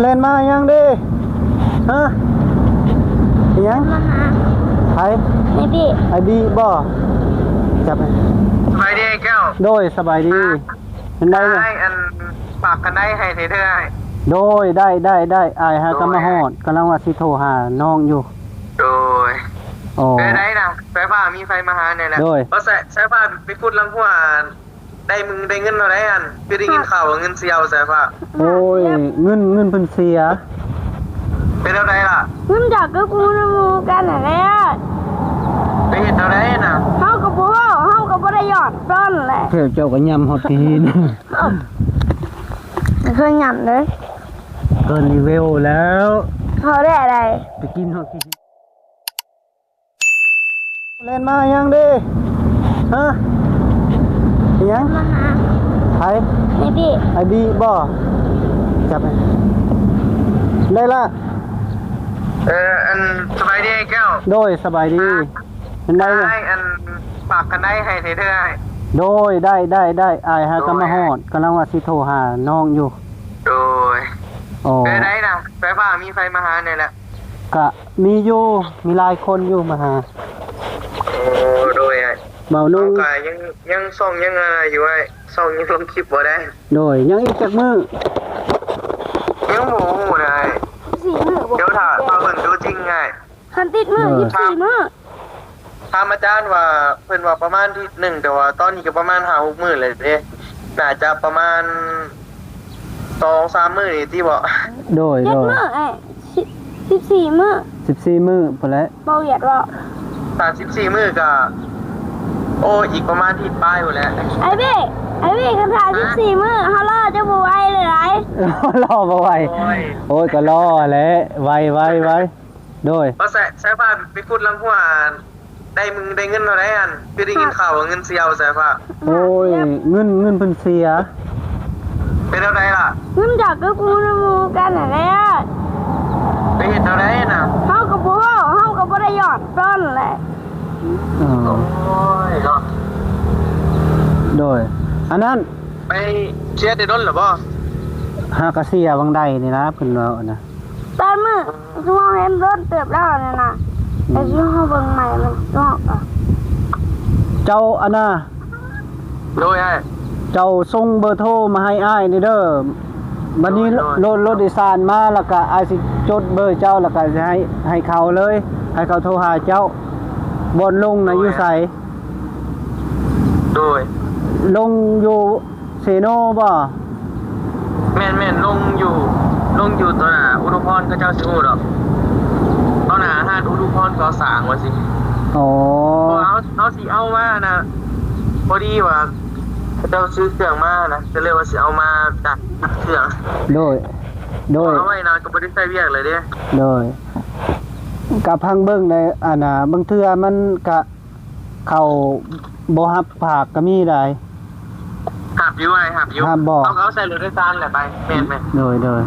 ແລ່ນມາຫຍັງເດ້? ຮະ? ອີຫຍັງ? ມາຫາ ໃຜ? ໄອ້ບີ. ໄອ້ບີບໍ? ຈັບ. ສະບາຍດີໄອ້ແກ້ວ. ໂດຍ ສະບາຍດີ. ເປັນໃດ? ອ້າຍ ອັນ ຝາກຄັນໄດໃຫ້ແດ່ເດີອ້າຍ. ໂດຍ ໄດ້ ໄດ້ ໄດ້. ອ້າຍຫາກຳມາຮອດ ກຳລັງວ່າຊິໂທຫານ້ອງຢູ່. ໂດຍ. ໂອ້ ເປັນໃດນະ? ສາຍຟ້າມີໃຜມາຫາແດ່ລະ? ໂດຍ. ບໍ່ ສາຍ ສາຍຟ້າໄປຂຸດລັງຫົວ ໄດ້ ໄດ້ເງິນເທົ່າໃດຫັ້ນ? ຄືໄດ້ຍິນຂ່າວວ່າເງິນເສຍວ່າຊັ້ນ. ໂອ້ຍ ເງິນ ເງິນເພິ່ນເສຍ. ເປັນແນວໃດລະ? ເງິນຈາກກະກູນຳໝູ່ກັນຫັ້ນແຫຼະ. ໄປເຮັດແນວໃດນະ? ເຮົາກໍບໍ່ເວົ້າ ເຮົາກໍບໍ່ໄດ້ຍ້ອນຕອນແຫຼະ. ແຖວເຈົ້າກໍຍຳຮອດຂີ້ຫີນ. ເຄີຍຍຳເດ້. ເກີນເລເວວແລ້ວ. ເຂົາໄດ້ໃດ? ໄປກິນຮອດຂີ້ຫີນ. ແລ່ນມາຫຍັງເດ້? ຮະ? ອີຫຍັງ? ມາຫາ ໃຜ? ໄອ້ບີ. ໄອ້ບີບໍ? ຈັບ. ໄດ້ລະ. ເອີ ອັນ ສະບາຍດີໄອ້ແກ້ວ. ໂດຍ ສະບາຍດີ. ເປັນໃດ? ອ້າຍ ອັນ ຝາກຄັນໄດໃຫ້ແດ່ເດີອ້າຍ. ໂດຍ ໄດ້ ໄດ້ ໄດ້. ອ້າຍຫາກຳມາຮອດ ກຳລັງວ່າຊິໂທຫານ້ອງຢູ່. ໂດຍ. ໂອ້ ເປັນໃດນະ? ສາຍຟ້າມີໃຜມາຫາແດ່ລະ? ກະມີຢູ່ ມີຫຼາຍຄົນຢູ່ມາຫາ. ໂອ້ ໂດຍອ້າຍ. ເວົ້າໜຶ່ງ ເຮົາກະຍັງ ຍັງຊ່ອງຍັງອັນນັ້ນຢູ່ອ້າຍ ຊ່ອງຍັງລົງຄລິບບໍ່ໄດ້. ໂດຍ ຍັງອີກຈັກມື້? ຍັງບໍ່ຮູ້ນະອ້າຍ. ສິບສີ່ມື້ບໍ? ດຽວຖ້າ ຖ້າເບິ່ງຕົວຈິງອ້າຍ. ຄັນຕິດມື້ ເອີ ສິບສີ່ມື້. ຖາມອາຈານວ່າ ເພິ່ນວ່າປະມານທິດໜຶ່ງ ແຕ່ວ່າຕອນນີ້ກໍປະມານຫ້າຫົກມື້ແລ້ວເດ້ ໜ້າຈະປະມານສອງສາມມື້ນີ້ຕິບໍ? ໂດຍ ເຈັດມື້ ໂດຍ ອ້າຍ. ສິບສີ່ມື້. ສິບສີ່ມື້ພຸ້ນແຫຼະ. ບໍ່ວຽດເວົ້າ. ຖ້າສິບສີ່ມື້ກໍ ໂອ້ ອີກປະມານທິດປາຍພຸ້ນແຫຼະ. ອ້າຍເບ້ ອ້າຍເບ້ ຄັນຖ້າສິບສີ່ມື້ ເຮົາລໍເຈົ້າບໍ່ໄຫວເລີຍ. ລໍບໍ່ໄຫວ. ໂອ້ຍ ໂອ້ຍ ກໍລໍແຫຼະ. ໄຫວ ໄຫວ ໄຫວ. ໂດຍ. ວ່າແຊະ ແຊະພາໄປຂຸດຫຼັງຫົວ ໄດ້ ໄດ້ເງິນເທົ່າໃດຫັ້ນ? ຄືໄດ້ຍິນຂ່າວວ່າເງິນເສຍວ່າແຊະພາ. ໂອ້ຍ ເງິນ ເງິນເພິ່ນເສຍ. ເປັນແນວໃດລະ? ເງິນຈາກກະກູນຳໝູ່ກັນຫັ້ນແຫຼະ. ໄປເຮັດແນວໃດນະ? ເຮົາກໍບໍ່ເວົ້າ ເຮົາກໍບໍ່ໄດ້ຍ້ອນຕອນແຫຼະ. ເອີ ໂອ້ຍເນາະ. ໂດຍ ອັນນັ້ນ ໄປເສຍແຕ່ດົນລະບໍ່? ຫາກະເສຍຫວ່າງໃດນີ້ລະ ເພິ່ນເວົ້ານະ. ຕອນມື້ ຄືເຮົາເຫັນດົນເຕີບແລ້ວນັ້ນນະ. ອືມ ແຕ່ຄືເຮົາເບິ່ງໃໝ່ມັນອອກອະ. ເຈົ້າອັນນ່າ ໂດຍ ອ້າຍ ເຈົ້າສົ່ງເບີໂທມາໃຫ້ອ້າຍນີ້ເດີ. ບັດນີ້ ໂດຍ ໂດຍ ລົດ ລົດໂດຍສານມາ ແລ້ວກະອ້າຍຊິຈົດເບີເຈົ້າ ແລ້ວກະຊິໃຫ້ ໃຫ້ເຂົາເລີຍ ໃຫ້ເຂົາໂທຫາເຈົ້າ. ບ່ອນລົງນະ ໂດຍ ຢູ່ໃສ? ໂດຍ ລົງຢູ່ ເຊໂນບໍ່? ແມ່ນໆ ລົງຢູ່ ລົງຢູ່ຕໍ່ໜ້າອຸດົມພອນ ເຂົາເຈົ້າຊິຮູ້ດອກ ຕໍ່ໜ້າຮ້ານອຸດົມພອນກໍ່ສ້າງວ່າຊີ້. ອໍ ເພາະວ່າເຮົາ ເຮົາຊິເອົາມານະ ພໍດີວ່າເຂົາເຈົ້າຊື້ເຄື່ອງມານະ ກໍເລີຍວ່າຊິເອົາມາຈັດເຄື່ອງ. ໂດຍ ໂດຍ ເອົາໄວ້ນະ ກໍບໍ່ໄດ້ໃຊ້ວຽກເລີຍເດ້. ໂດຍ ກໍຟັງເບິ່ງໃນ ອັນນ່າ ບາງເທື່ອມັນກະ ເຂົາບໍ່ຮັບຝາກກໍມີໄດ໋. ຮັບຢູ່ອ້າຍ ຮັບຢູ່. ຮັບບໍ່? ເອົາ ເອົາໃສ່ລົດໂດຍສານແຫຼະໄປ. ແມ່ນໆ. ໂດຍ ໂດຍ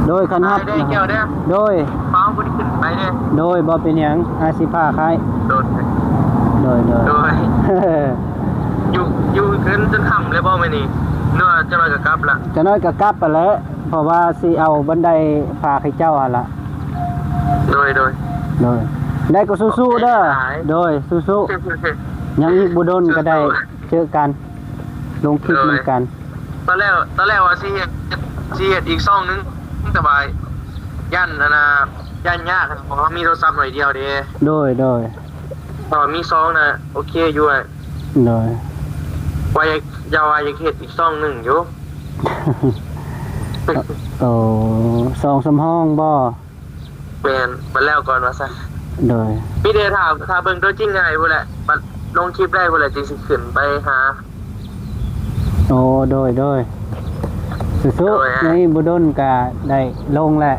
ໂດຍ ຄັນຮັບ ໄດ້ແກ້ວເດີ. ໂດຍ ຟ້າວບໍ່ໄດ້ຂຶ້ນໄປເດ້. ໂດຍ ບໍ່ເປັນຫຍັງ ອ້າຍຊິພາໃຫ້. ໂດຍ ໂດຍ ໂດຍ ໂດຍ ຢູ່ ຢູ່ເຖິງຈົນຄ່ຳເລີຍບໍ່ມື້ນີ້ ຫຼືວ່າຈັກໜ້ອຍກໍກັບລະ? ຈັກໜ້ອຍກໍກັບຫັ້ນແຫຼະ ເພາະວ່າຊິເອົາບັນໄດຝາກໃຫ້ເຈົ້າຫັ້ນລະ. ໂດຍ ໂດຍ ໂດຍ ໄດ້ກໍສູ້ໆເດີ. ໂດຍ ສູ້ໆ ຍັງອີກບໍ່ດົນກໍໄດ້ ສູ້ໆ ເຈີກັນ ລົງຄລິບນຳກັນ. ຕອນແລກ ຕອນແລກວ່າຊິເຮັດ ຊິເຮັດອີກຊ່ອງໜຶ່ງ ແຕ່ວ່າຢ້ານ ອັນນ່າ ຢ້ານຍາກ ເພາະວ່າມີໂທລະສັບໜ້ອຍດຽວເດ້. ໂດຍ ໂດຍ ຖ້າວ່າມີຊ່ອງນະ ໂອເຄຢູ່. ໂດຍ ວ່າຢາກ ຢ່າວ່າຢາກເຮັດອີກຊ່ອງໜຶ່ງຢູ່. ໂອ້ ສອງສາມຫ້ອງບໍ່? ແມ່ນ ບັດແລ້ວກ່ອນວ່າຊະ. ໂດຍ ມີແຕ່ຖ້າ ຖ້າເບິ່ງຕົວຈິງອ້າຍພຸ້ນແຫຼະ ບັດລົງຄລິບໄດ້ພຸ້ນແຫຼະ ຈຶ່ງຊິຂຶ້ນໄປຫາ. ໂອ້ ໂດຍ ໂດຍ ສູ້ໆ. ໂດຍ ຍັງອີກບໍ່ດົນກະໄດ້ລົງແຫຼະ.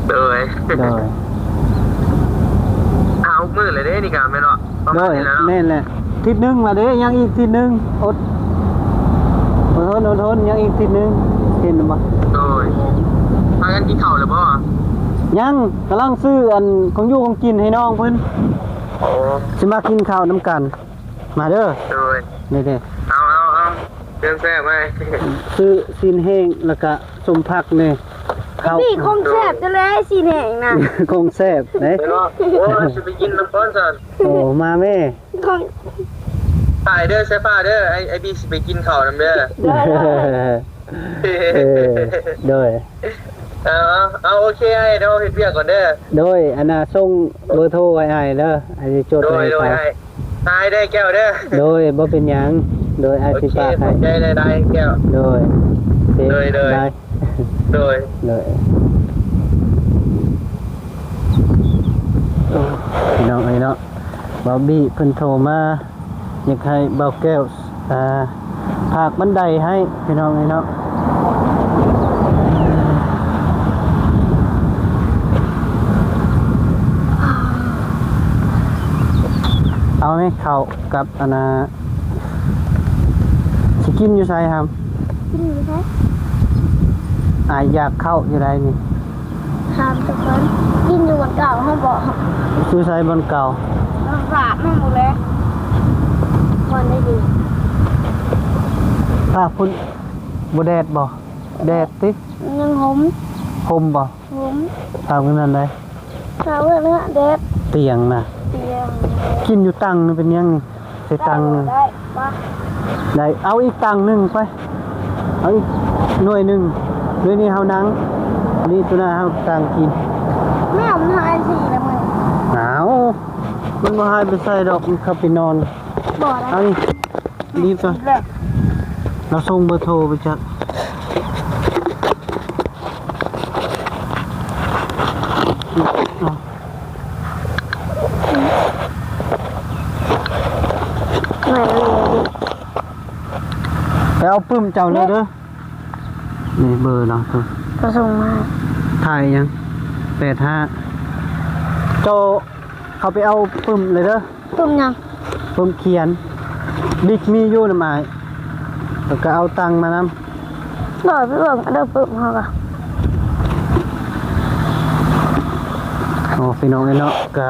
ໂດຍ ໂດຍ ຫ້າຫົກມື້ແລ້ວເດ້ນີ້ກະແມ່ນບໍ່? ປະມານນີ້ແຫຼະເນາະ. ໂດຍ ແມ່ນແຫຼະ ທິດໜຶ່ງລະເດ້ ຍັງອີກທິດໜຶ່ງ ອົດ ອົດທົນ ອົດທົນ ຍັງອີກທິດໜຶ່ງ ເຫັນບໍ່? ໂດຍ ພາກັນກິນເຂົ້າແລ້ວບໍ່? ຍັງ ກຳລັງຊື້ອັນຂອງຢູ່ຂອງກິນໃຫ້ນ້ອງເພິ່ນ. ໂອ້ ຊິມາກິນເຂົ້ານຳກັນ ມາເດີ. ໂດຍ ນີ້ເດ້ ເອົາ ເອົາ ເອົາ ແຊບໆ ໄວ້ ຊື້ຊີ້ນແຫ້ງ ແລ້ວກະສົ້ມຜັກແດ່. ເຂົ້າ ນີ້ຂອງແຊບຈັ່ງໃດ ຊີ້ນແຫ້ງນະ ຂອງແຊບເດ້ ເນາະ. ໂອ້ຍ ຊິໄປກິນນຳກ່ອນຊັ້ນ. ໂອ້ ມາແມ່ ຂອງ ຖ່າຍເດີ ສາຍຟ້າເດີ ໄອ້ ໄອ້ບີຊິໄປກິນເຂົ້ານຳເດີ. ໂດຍ ໂດຍ ເອີ ເອົາ ເອົາ ໂອເຄ ອ້າຍ ດຽວເຮັດວຽກກ່ອນເດີ. ໂດຍ ອັນນ່າ ສົ່ງເບີໂທໄວ້ອ້າຍເດີ ອ້າຍຊິຈົດໄວ້ໃຫ້. ໂດຍ ໂດຍ ອ້າຍ ຫາຍໄດ້ແກ້ວເດີ. ໂດຍ ບໍ່ເປັນຫຍັງ ໂດຍ ອ້າຍຊິຝາກໃຫ້. ໂອເຄ ຂອບໃຈຫຼາຍໆແກ້ວ. ໂດຍ ໂອເຄ ໂດຍ ບາຍ ໂດຍ ໂດຍ. ພີ່ນ້ອງເອີຍເນາະ ບ່າວບີເພິ່ນໂທມາ ຢາກໃຫ້ບ່າວແກ້ວ ອ່າ ພາກບັນໄດໃຫ້ ພີ່ນ້ອງເອີຍເນາະ. ເອົາແມ່ ເຂົ້າກັບອັນນ່າ ຊິກິນຢູ່ໃສຫຳ? ກິນຢູ່ໃສ? ອ້າຍຢາກເຂົ້າຢູ່ໃດນີ້. ຖາມແຕ່ກ່ອນ ກິນຢູ່ບ່ອນເກົ່າເຮົາບໍ່? ຢູ່ໃສບ່ອນເກົ່າ? ມັນຝາດມັນໝົດແລ້ວ ບ່ອນໃດດີ? ພາກພຸ້ນ ບໍ່ແດດບໍ່? ແດດຕິ? ຍັງຫົມ. ຫົມບໍ່? ຫົມ. ພາກຢູ່ນັ້ນໃດ? ພາກເຮືອນ ແດດ. ຕຽງນະ? ຕຽງ. ກິນຢູ່ຕັ່ງນີ້ເປັນຫຍັງນີ້? ໃສ່ຕັ່ງໜຶ່ງ ໄດ້ບໍ່? ໄດ້ ເອົາອີກຕັ່ງໜຶ່ງໄປ ເອົາອີກໜ່ວຍໜຶ່ງ. ໜ່ວຍນີ້ເຮົານັ່ງ ອັນນີ້ຕົວໜ້າເຮົາຕັ້ງກິນ. ແມ່ ມັນຫາຍສີແລ້ວມື້. ອ້າວ ມັນບໍ່ຫາຍໄປໃສດອກ ມັນເຂົ້າໄປນອນ. ບໍ່ໄດ້ ເອົານີ້ ນີ້ກ່ອນ ລາວສົ່ງເບີໂທໄປຈັກ. ໄປເອົາປຶ້ມເຈົ້າເລີຍເດີ. ນີ້ເບີລາວ ເຂົາສົ່ງມາ. ຖ່າຍຫຍັງ? ແປດຫ້າ. ເຈົ້າເຂົ້າໄປເອົາປຶ້ມເລີຍເດີ. ປຶ້ມຫຍັງ? ປຶ້ມຂຽນ. ບິກມີຢູ່ນຳອ້າຍ ແລ້ວກໍເອົາຕັງມານຳ. ບໍ່ ໄປເບິ່ງເດີປຶ້ມເຮົາກະ. ໂອ້ ພີ່ນ້ອງເອີຍເນາະ ກະ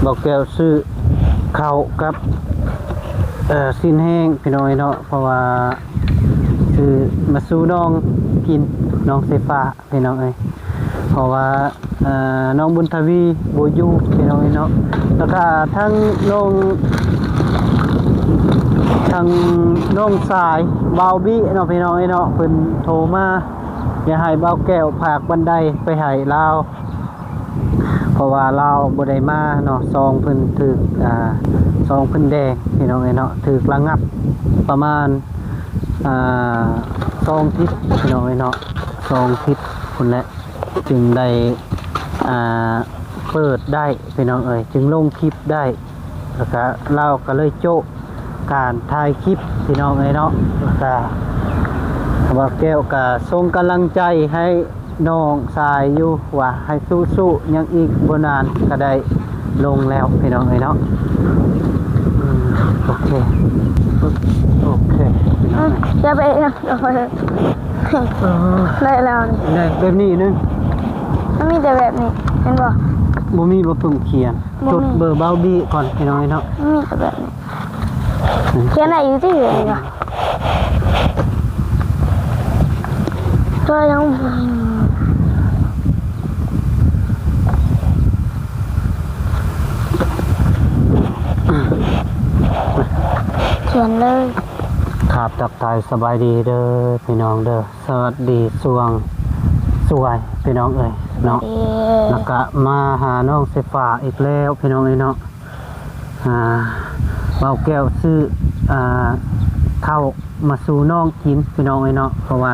ບໍ່ແກ້ວຊື້ເຂົ້າກັບ ເອີ ຊີ້ນແຫ້ງ ພີ່ນ້ອງເອີຍເນາະ ເພາະວ່າຊື້ມາສູ່ນ້ອງກິນ ນ້ອງສາຍຟ້າ ພີ່ນ້ອງເອີຍ ເພາະວ່າ ເອີ ນ້ອງບຸນທະວີບໍ່ຢູ່ ພີ່ນ້ອງເອີຍເນາະ ແລ້ວກະທັງນ້ອງ ທັງນ້ອງຊາຍບ່າວບີເນາະ ພີ່ນ້ອງເອີຍເນາະ ເພິ່ນໂທມາ ຢາກໃຫ້ບ່າວແກ້ວພາກບັນໄດໄປໃຫ້ລາວ ເພາະວ່າລາວບໍ່ໄດ້ມາເນາະ ຊ່ອງເພິ່ນຖືກ ອ່າ ຊ່ອງເພິ່ນແດງ ພີ່ນ້ອງເອີຍເນາະ ຖືກລະງັບປະມານ ອ່າ ສອງທິດ ພີ່ນ້ອງເອີຍເນາະ ສອງທິດພຸ້ນແຫຼະ ຈຶ່ງໄດ້ ອ່າ ເປີດໄດ້ ພີ່ນ້ອງເອີຍ ຈຶ່ງລົງຄລິບໄດ້ ແລ້ວກະລາວກະເລີຍໂຈະການຖ່າຍຄລິບ ພີ່ນ້ອງເອີຍເນາະ ແລ້ວກະບ່າວແກ້ວກະສົ່ງກຳລັງໃຈໃຫ້ ນ້ອງຊາຍຢູ່ວ່າໃຫ້ສູ້ໆ ຍັງອີກບໍ່ນານກໍໄດ້ລົງແລ້ວພີ່ນ້ອງເອີຍເນາະ. ອືມ ໂອເຄ ໂອເຄ ອືມ ຢ່າໄປ ເອີ ໄດ້ແລ້ວນີ້ ໄດ້ແບບນີ້ໜຶ່ງ ມັນມີແຕ່ແບບນີ້ ເຫັນບໍ່? ບໍ່ມີບໍ່ປຶ້ມຂຽນ ບໍ່ມີ ຈົດເບີບ່າວບີກ່ອນພີ່ນ້ອງເອີຍເນາະ ມັນມີແຕ່ແບບນີ້. ຂຽນໄດ້ຢູ່ຕິ ເຫັນບໍ່? ກໍຍັງ ຂຽນເລີຍ. ຄາບ ທັກທາຍສະບາຍດີເດີພີ່ນ້ອງເດີ ສະຫວັດດີຊ່ວງສວຍພີ່ນ້ອງເອີຍເນາະ ສະຫວັດດີ ແລ້ວກະມາຫານ້ອງເຊຟ້າອີກແລ້ວພີ່ນ້ອງເອີຍເນາະ. ອ່າ ບ່າວແກ້ວຊື້ ອ່າ ເຂົ້າມາສູ່ນ້ອງກິນພີ່ນ້ອງເອີຍເນາະ ເພາະວ່າ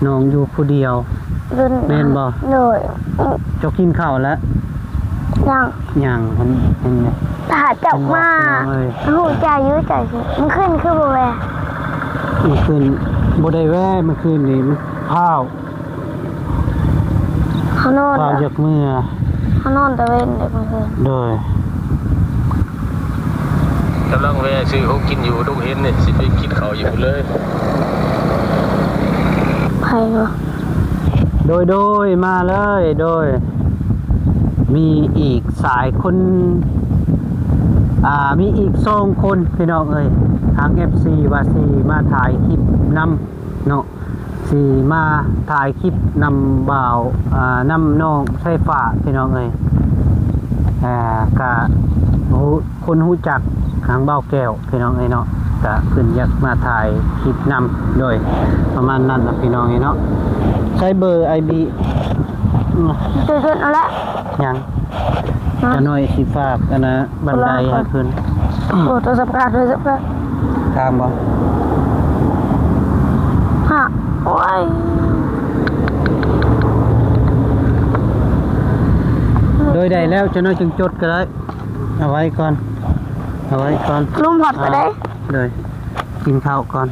ນ້ອງຢູ່ຜູ້ດຽວ ແມ່ນບໍ່? ໂດຍ. ເຈົ້າກິນເຂົ້າແລ້ວ? ຍັງ ຍັງ ເພິ່ນ ເພິ່ນ ຖ້າເຈົ້າມາ ເພິ່ນບອກພີ່ນ້ອງເອີຍ ຮູ້ໃຈຢູ່ ໃຈຄື ມື້ຄືນຄືບໍ່ແວ່? ມື້ຄືນບໍ່ໄດ້ແວ່ ມື້ຄືນນີ້ມັນພ້າວ ເຮົານອນ ພາວຢາກເມືອ ເຮົານອນຕາເວັນເດ້ມື້ຄືນ. ໂດຍ ກຳລັງແວ່ຊື້ຂອງກິນຢູ່ດົງເຫັນນີ້ ຊິໄປກິນເຂົ້າຢູ່ພຸ້ນເລີຍ. ໃຜວະ? ໂດຍ ໂດຍ ມາເລີຍ ໂດຍ. ມີອີກສາຍຄົນ ອ່າ ມີອີກສອງຄົນພີ່ນ້ອງເອີຍ ທາງເອັຟຊີວ່າຊິມາຖ່າຍຄລິບນຳເນາະ. ເຊ ທີ່ມາຖ່າຍຄລິບນຳບ່າວ ອ່າ ນຳນ້ອງສາຍຟ້າ ພີ່ນ້ອງເອີຍ ອ່າ ກະຮູ້ ຄົນຮູ້ຈັກທາງບ່າວແກ້ວ ພີ່ນ້ອງເອີຍເນາະ ກະເພິ່ນຢາກມາຖ່າຍຄລິບນຳ ໂດຍ ປະມານນັ້ນລະ ພີ່ນ້ອງເອີຍເນາະ. ໃຊ້ເບີອ້າຍບີ ເຈັດເຈັດ ເອົາລະ ຍັງ ຮະ ຈະໜ້ອຍຊິຝາກອັນນະ ບັນໄດໃຫ້ເພິ່ນ. ໂອ້ ໂທລະສັບກາງ ໂທລະສັບກາງ ກາງບໍ່? ຮະ ໂອ້ຍ ໂດຍ ໄດ້ແລ້ວ ຈັກໜ້ອຍຈຶ່ງຈົດກໍໄດ້ ເອົາໄວ້ກ່ອນ ເອົາໄວ້ກ່ອນ ລົມພັດໄປໄດ້ ອ່າ ໂດຍ ກິນເຂົ້າກ່ອນ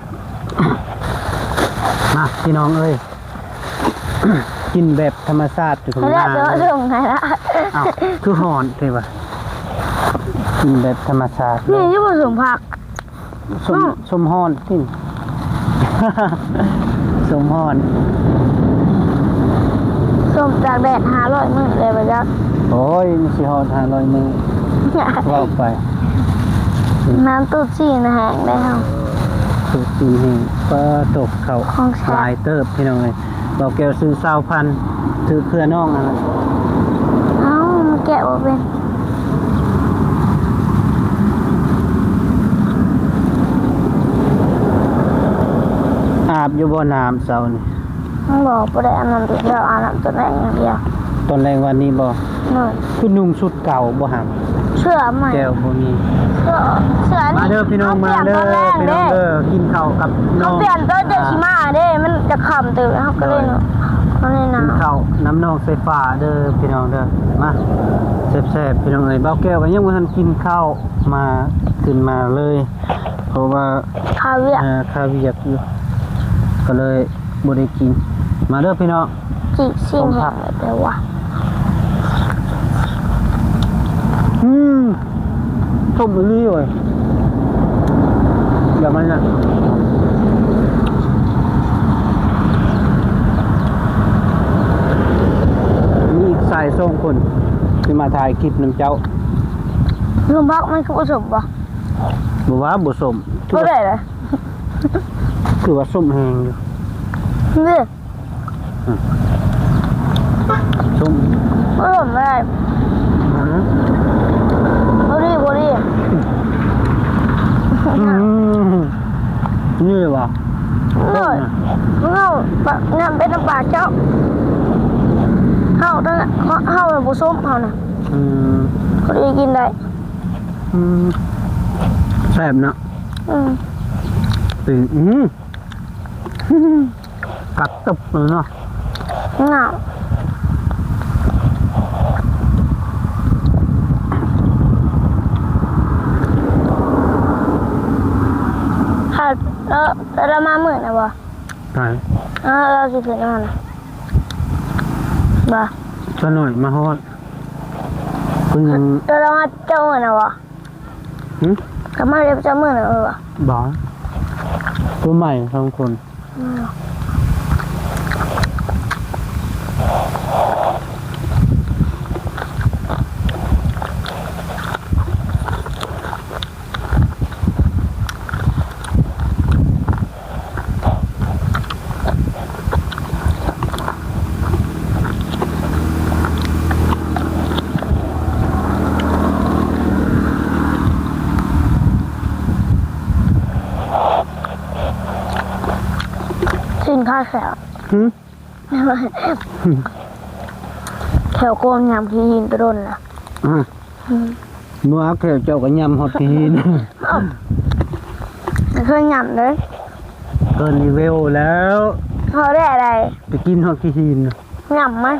ມາ ພີ່ນ້ອງເອີຍ. ກິນແບບທຳມະຊາດຢູ່ຂ້າງໜ້າ ເອີ ອ້າວ ຄືຮ້ອນແທ້ວະ ກິນແບບທຳມະຊາດເລີຍ ນີ້ຢູ່ບໍ່ ສົ້ມຜັກ ສົ້ມ ສົ້ມຮ້ອນຕິ ສົ້ມຮ້ອນ ສົ້ມຕາກແດດຫ້າຮ້ອຍມື້ແລ້ວບໍ່ຈັກ ໂອ້ຍ ມັນຊິຮອດຫ້າຮ້ອຍມື້ ເວົ້າໄປ ນ້ຳຕູດຊີ້ນແຫ້ງແລ້ວ ຕູດຊີ້ນແຫ້ງ ປາໂທ້ ເຂົ້າ ຂອງແຊບ ຫຼາຍເຕີບ ພີ່ນ້ອງເອີຍ. ບ່າວແກ້ວຊື້ຊາວພັນ ຖືກເພື່ອນ້ອງຫັ້ນລະ ເອົ້າ ມັນແກະບໍ່ເປັນ ອາບຢູ່ບໍ່ນ້ຳເຊົ້ານີ້? ບໍ່ ບໍ່ໄດ້ອາບນ້ຳຕອນເຊົ້າ ອາບນ້ຳຕອນແລງຢ່າງດຽວ ຕອນແລງວັນນີ້ບໍ່? ໂດຍ ຄືນຸ່ງຊຸດເກົ່າບໍ່ຫຳ ເສື້ອໃໝ່ ແກ້ວບໍ່ມີ ເສື້ອ ເສື້ອນີ້ ມາເດີພີ່ນ້ອງ ມາເດີ ເຮົາປ່ຽນຕອນແລງເດ້ ພີ່ນ້ອງເດີ ກິນເຂົ້າກັບນ້ອງ ເຮົາປ່ຽນຕອນເຈົ້າຊິມາເດ້ ອ່າ ມັນຈະຄ່ຳຕື່ມ ເຮົາກໍເລີຍ ໂດຍ ເນາະ ເຮົາເລີຍນະ ກິນເຂົ້ານຳນ້ອງສາຍຟ້າເດີພີ່ນ້ອງເດີ ມາ ແຊບໆ ພີ່ນ້ອງເອີຍ ບ່າວແກ້ວກໍຍັງບໍ່ທັນກິນເຂົ້າ ມາ ຂຶ້ນມາເລີຍ ເພາະວ່າຄາວຽກ ເອີ ຄາວຽກຢູ່ ກໍເລີຍບໍ່ໄດ້ກິນ ມາເດີພີ່ນ້ອງ ຈິກຊິງແຫ້ງແຕ່ວ່າ ອືມ ສົ້ມອີ່ຫຼີເວີຍ ດຽວມັນນະ ມີອີກສາຍສອງຄົນທີ່ມາຖ່າຍຄລິບນຳເຈົ້າ ລວມພັກມັນຄືບໍ່ສົ້ມບໍ່? ບໍ່ວ່າບໍ່ສົ້ມ ບໍ່ໄດ້ລະ ຄືວ່າສົ້ມແຮງຢູ່ ນີ້ ສົ້ມ ບໍ່ສົ້ມເລີຍ ອື ພໍດີ ພໍດີ ອື ນີ້ຫວາ ເອີ ເຮົາ ນ້ຳເປັນນ້ຳປາເຈົ້າ ເຮົາ ເຮົາບໍ່ສົ້ມ ເຮົານະ ອື ພໍດີກິນໄດ້ ອື ແຊບເນາະ ອື ອື ກັດຕຶບເລີຍເນາະ ງາມ ເອີ ແຕ່ລະມາມື້ນະບໍ່? ໃຜ? ເອີ ລາວຊິຂຶ້ນມານະ ບໍ່? ຊະໜ້ອຍມາຮອດ ເພິ່ນຍັງ ແຕ່ລະມາເຈົ້າມື້ນະບໍ່? ຫື? ກະມາເລັບເຈົ້າມື້ນະ ເອີ ບໍ່ ຜູ້ໃໝ່ສອງຄົນ ອືມ ຊີ້ນຂາແຂ້ວ ຫື? ແຂ້ວໂກນຍາມຂີ້ຫີນແຕ່ດົນລະ ອືມ ເມື່ອແຂ້ວເຈົ້າກໍຍຳຮອດຂີ້ຫີນ ເຄີຍຍຳເດ້ ເກີນເລເວວແລ້ວ ພໍແດ່ໃດ ໄປກິນຮອດຂີ້ຫີນ ຍຳມາ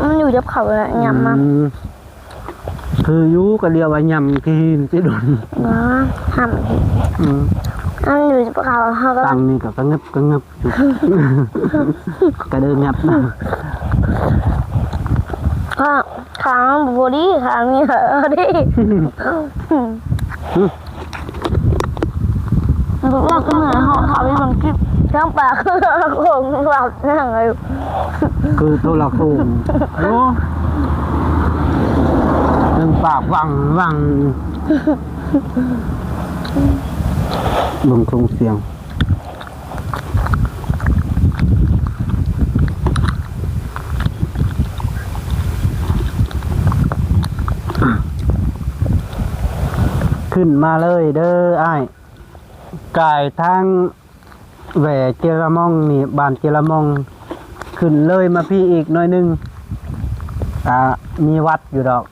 ມັນຢູ່ກັບເຂົ້າລະ ຍຳມາ ອືມ ຄືຢູ່ ກໍລຽກວ່າຍຳຂີ້ຫີນຊິດົນ ບໍ່ ຫຳ ອືມ ອັນຢູ່ກັບເຂົ້າ ເຮົາກໍ ຕັງນີ້ກໍກະງຶບກະງຶບ ກະເດີງັບ ຂ້າງ ຂ້າງບໍ່ດີ ຂ້າງນີ້ ເອີ ດີ ລາວກໍເໝືອນເຮົາ ເຮົາໄປເບິ່ງຄລິບທາງປາກ ຄືໂຄງວັບນັ້ນເລີຍ ຄືໂທລະໂຄ່ງ ໂອ້ ເບິ່ງປາກວັງວັງ ເບິ່ງໂຄງສຽງ. ຂຶ້ນມາເລີຍເດີອ້າຍ ກາຍທາງແຫວເຈລະມອງນີ້ ບ້ານເຈລະມອງ ຂຶ້ນເລີຍມາພີ້ອີກໜ້ອຍໜຶ່ງ ກະມີວັດຢູ່ດອກ.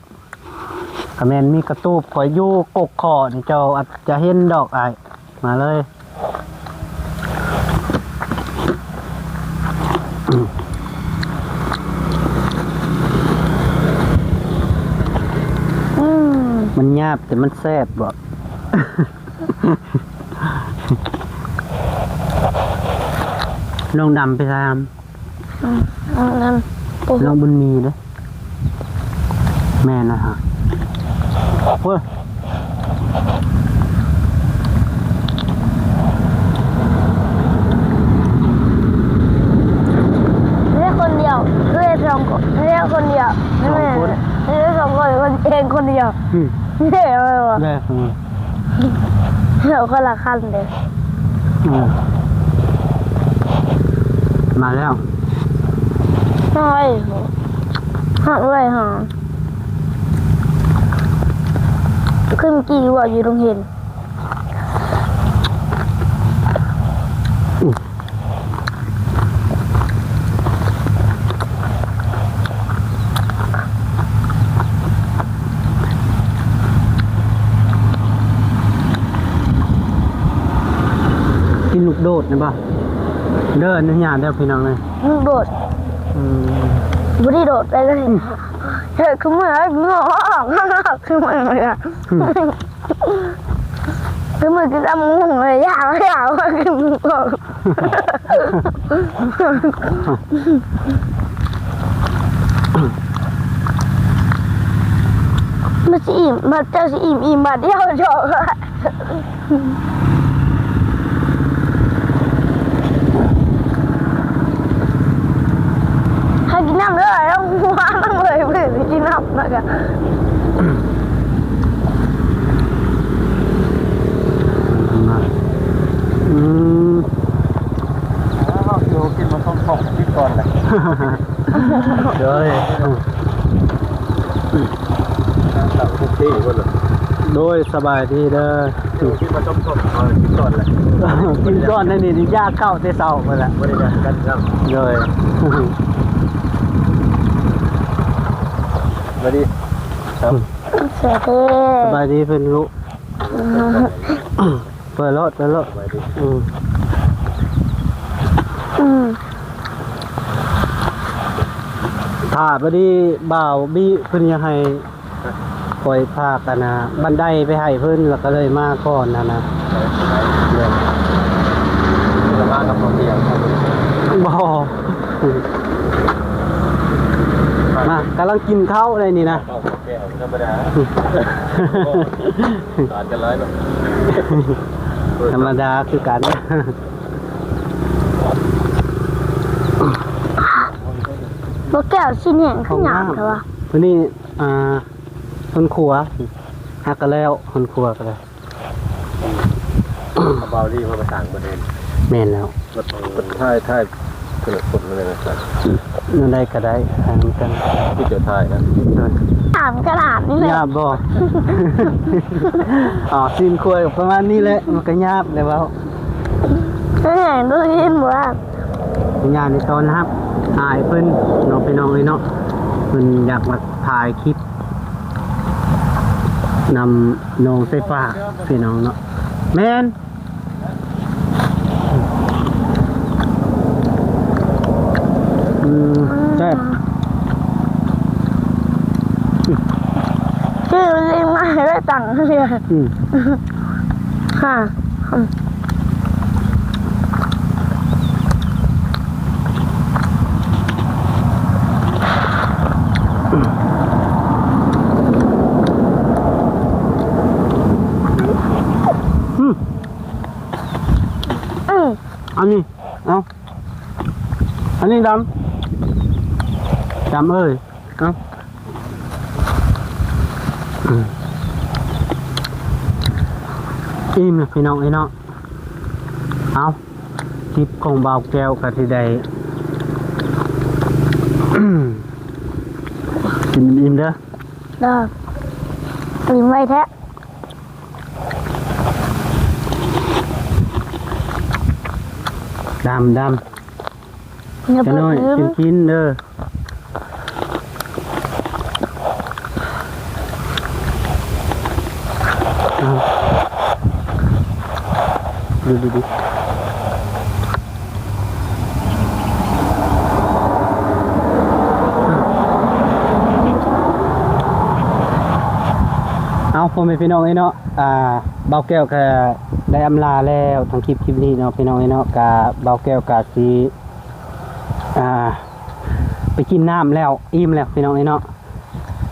ກະແມ່ນມີກະຕູບຂ້ອຍຢູ່ກົກຂໍນີ້ ເຈົ້າອາດຈະເຫັນດອກອ້າຍ ມາເລີຍ. ອືມ ມັນຫຍາບແຕ່ມັນແຊບບໍ? ນ້ອງດຳໄປຖາມ ອືມ ນ້ອງດຳ ນ້ອງບຸນມີເດ້ ແມ່ນນະຮະ ໂອ້ຍ ເຮັດຄົນດຽວ ເຮັດສອງຄົນ ເຮັດຄົນດຽວ ສອງຄົນ ເຮັດສອງຄົນ ເຮັດຄົນດຽວ ອືມ ເຮັດ ໄດ້ ອືມ ເຮົາຄົນລະຄັນເດ້ ອືມ ມາແລ້ວ ຮອດ ຮອດເອື້ອຍເຮົາ ຄືເມື່ອກີ້ວ່າຢູ່ໂຮງຮຽນ. ກິນລູກໂດດນະບໍ່? ເດີ ອະນຸຍາດເດີພີ່ນ້ອງເອີຍ ລູກໂດດ ອືມ ບໍ່ໄດ້ໂດດໄປເລີຍ ອືມ ເຮັດຄືເມື່ອ ຄືເມື່ອ ອືມ ຄືເມື່ອກິນຕຳບັກຫຸ່ງເລີຍ ຢາກ ຢາກ ຄືເມື່ອ ມັນຊິອີ່ມ ບາດເຈົ້າຊິອີ່ມ ອີ່ມບາດດຽວ ຈອກ ໃຫ້ກິນນ້ຳເດີ ຕ້ອງຫົວມັນເລີຍ ເພື່ອຊິກິນນ້ຳ ແລ້ວກະ ອືມ ເອົາ ເອົາ ກິນມາສົມທົບກິນກ່ອນແຫຼະ. ໂດຍ ໂດຍ ສະບາຍດີເດີ ກິນມາສົມທົບ ເອີ ກິນກ່ອນແຫຼະ ກິນກ່ອນ ອັນນີ້ຢາກເຂົ້າແຕ່ເຊົ້າພຸ້ນແຫຼະ ບໍ່ໄດ້ກັນຊ້ຳ ໂດຍ ສະບາຍດີ ສະບາຍດີ ສະບາຍດີເພິ່ນລູກ ເປີດໂລດ ເປີດໂລດ ອືມ ອືມ ຖ້າພໍດີບ່າວບິເພິ່ນຢາກໃຫ້ຂ້ອຍພາກ ອັນນ່າ ບັນໄດໄປໃຫ້ເພິ່ນ ແລ້ວກະເລີຍມາກ່ອນຫັ້ນນະ ເອີ ມາກັບຄົນດຽວ ບໍ່ ມາ ກຳລັງກິນເຂົ້າໄດ໋ນີ້ນະ ແກ້ວທຳມະດາ ຕ່າງກັນຫຼາຍເນາະ ທຳມະດາຄືກັນ ບໍ່ແກ້ວຊິແຫ້ງຄືຫຍາບແທ້ວະ ມື້ນີ້ ອ່າ ຫົນຄົວ ຫາກະແລ້ວ ຫົນຄົວກະໄດ້ ເບົາດີມາປະສານປະເດັນ ແມ່ນແລ້ວ ຖ່າຍ ຖ່າຍ ແນວໃດກະໄດ້ ຖ່າຍນຳກັນ ທີ່ຈະຖ່າຍນະ ຖາມຂະໜາດນີ້ແຫຼະ ຍາກບໍ່? ອໍ ຊີ້ນຄວາຍປະມານນີ້ແຫຼະ ມັນກະຍາກແຫຼະເວົ້າ ເອີ ບໍ່ເຫັນບໍ່ວ່າ ຍາກໃນຕອນຮັບ ອາຍເພິ່ນເນາະ ພີ່ນ້ອງເອີຍເນາະ ເພິ່ນຢາກມາຖ່າຍຄລິບ ນຳນ້ອງໃສ່ຝາກ ພີ່ນ້ອງເນາະ ແມ່ນ ອືມ ແຊບ ຊື່ເລີຍມາໃຫ້ໄດ້ຕັງເທື່ອ ອືມ ຄ່ະ ອືມ ອືມ ອັນນີ້ ເອົາ ອັນນີ້ດຳ ດຳເອີຍ ເອົາ ອືມ ອີ່ມແລ້ວພີ່ນ້ອງເອີຍເນາະ ເອົາ ຄລິບຂອງບ່າວແກ້ວກະຊິໄດ້ ກິນອີ່ມເດີ ດອກ ອີ່ມໄວແທ້. ດຳ ດຳ ຢ່າ ຈະໜ້ອຍ ເພີ່ມ ກິນ ກິນເດີ. ເອົາ ດູ ດູ ດູ. ເອົາ ພໍ່ແມ່ພີ່ນ້ອງເອີຍເນາະ ອ່າ ບ່າວແກ້ວກະໄດ້ອຳລາແລ້ວ ທັງຄລິບ ຄລິບນີ້ເນາະ ພີ່ນ້ອງເອີຍເນາະ. ກະບ່າວແກ້ວກະຊິ ອ່າ ໄປກິນນ້ຳແລ້ວ ອີ່ມແລ້ວ ພີ່ນ້ອງເອີຍເນາະ.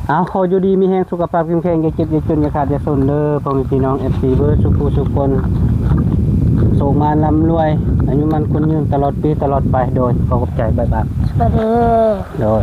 ເອົາ ຂໍຢູ່ດີມີແຮງ ສຸຂະພາບເຂັ້ມແຂງ ຢ່າເຈັບຢ່າຈົນ ຢ່າຂາດຢ່າຈົນເດີ ພໍ່ແມ່ພີ່ນ້ອງ ເອັຟຊີ ເບິດສູ່ຜູ້ສູ່ຄົນ ໂຊກໝານລ່ຳລວຍ ອາຍຸໝັ້ນຂວັນຍືນ ຕະຫຼອດປີຕະຫຼອດໄປ. ໂດຍ ຂໍຂອບໃຈ ບາຍບາຍ ສະບາຍດີ ໂດຍ.